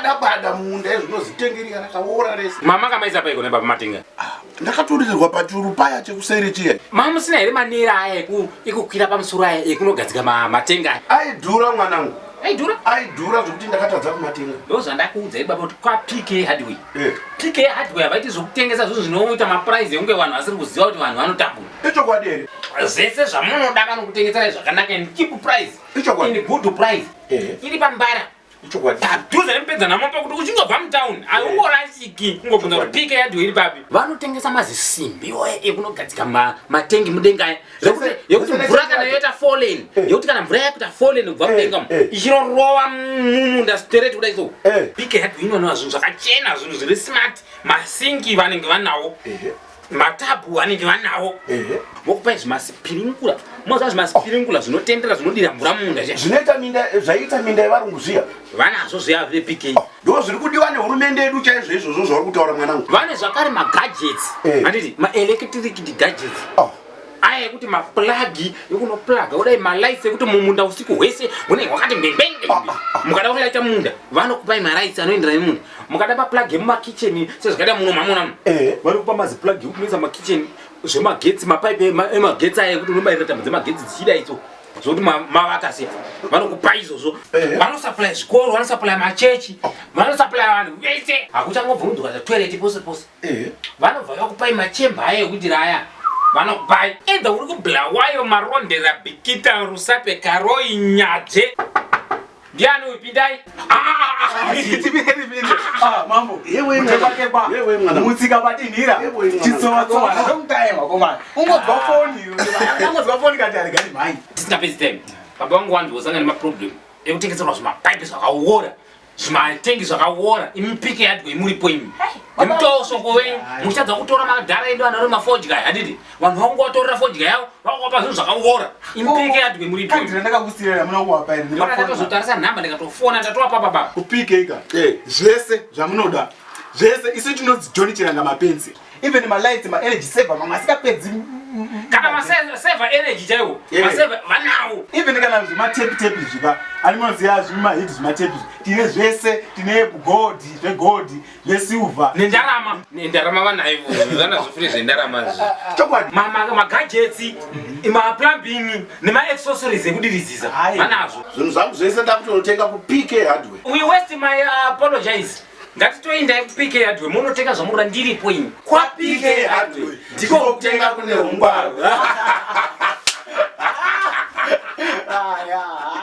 bada bada mumunda ezvinozitengeria rakaora rese. Mama kamaisa paiko nebaba matenga? Ah, ndakatorirwa pachuru paya chekuseri chiya. Mama musina here manera aya ekukwira pamusoro aya ekunogadzika matenga aya? Aidhura mwanangu. Aidhura? Aidhura zvekuti ndakatadza kumatenga. Ndozvandakuudzai baba kuti kwa PK Hardware. Eh. PK Hardware vaiti zvokutengesa zvinhu zvinoita maprice ekunge vanhu vasiri kuziva kuti vanhu vanotambura. Ichokwadi here? Zvese zvamunoda vanokutengeserai zvakanaka in cheap price. Ichokwadi. In good price. Eh. Iri pambara. Ichokwadi. Padhuze nemupedza namo pakuti uchingobva mutown haungorasiki kungobvunza kuti PK Hardware iri papi. Vanotengesa mazisimbi oye ekunogadzika matengi mudenga aya. Yekuti mvura kana yoita fallen, yekuti kana mvura yakuita fallen kubva mudenga umu ichinorova mumunda straight kudai so. PK Hardware inoona zvinhu zvakachena, zvinhu zviri smart, masinki vanenge vanawo. Matabhu vanenge vanawo. Vokupai zvimasipirinkula. Moziva zvimasipirinkula zvinotendera zvinodira mvura mumunda zviya. Zvinoita minda zvaiita minda yevarungu zviya. Vanazvo zviya vePK. Oh, ndo zviri kudiwa nehurumende yedu chaizvo izvozvo zvauri kutaura mwanangu. Vane zvakare magadgets. Handiti maelectric gadgets. Oh. Aya ekuti maplug ekunoplaga kudai malights ekuti mumunda usiku hwese hunenge hwakati mbembenge. Mukada kulaita munda vanokupai malights anoenderana nemunda. Mukada maplug emumakitchen sezvakaita muno mamona muno. Vanokupa maziplug ekunoisa makitchen zvemagetsi mapaipi emagetsi aya ekuti unobayira tambo dzemagetsi dzichida idzo zvokuti mavaka se vanokupa izvozvo. Vanosupply zvikoro, vanosupply machechi, vanosupply vanhu vese. Hakuchangobvunzwa toilet pose pose. Vanobva vakupai machemba aya ekuitira aya vanokupai either uri kuBulawayo, Marondera, Bikita, Rusape, Karoi, Nyadze. Ndiani uyu? Pindai. Mambo, mutsika patinhira chitsovatsowa long time akomana. Ungonzwa foni, ungonzwa foni kati arigani mhai. Tisingapedzi time. Baba vangu wanzi wosangana nemaproblem ekutengeserwa zvimapaipi zvakaora, zvimatengi zvakaora. Imi PK Hardware muripo imi. Nemutoo soko wenyu muchitadza kutora madhara edu anori mafodya aya, handiti? Vanhu vangu vatorera fodya yavo vakupa zvinhu zvakaora. Imi PK Hardware muripo imi. Kadhi randakakusiyira hamuna kuwapa here? Ndakona ndatozotarisa nhamba ndikatofona ndatowapa baba. KuPK ka zvese zvamunoda zvese isu tinonzi John Chiranga mapenzi. Even malights, ma-energy saver mamwe asikapedzi kana masaver energy chaiwo masaver vanawo. Even kana zvematepi tepi zviva animoziva zvimahit zvematepi tine zvese, tine gold, zvegold, zvesilver nendarama. Nendarama vanayo, vanazvo futi zvendarama izvi. Chokwadi. Magadgets, maplumbing nema-accessories ekudiridzisa vanazvo. Zvinhu zvangu zvese ndakutonotenga kuPK Hardware. We waste my apologize. Ngatitoendai kuPK Hardware munotenga zvamunoda, ndiripo ini. KwaPK Hardware ndiko kutenga kune ungwaru. Ah, yeah.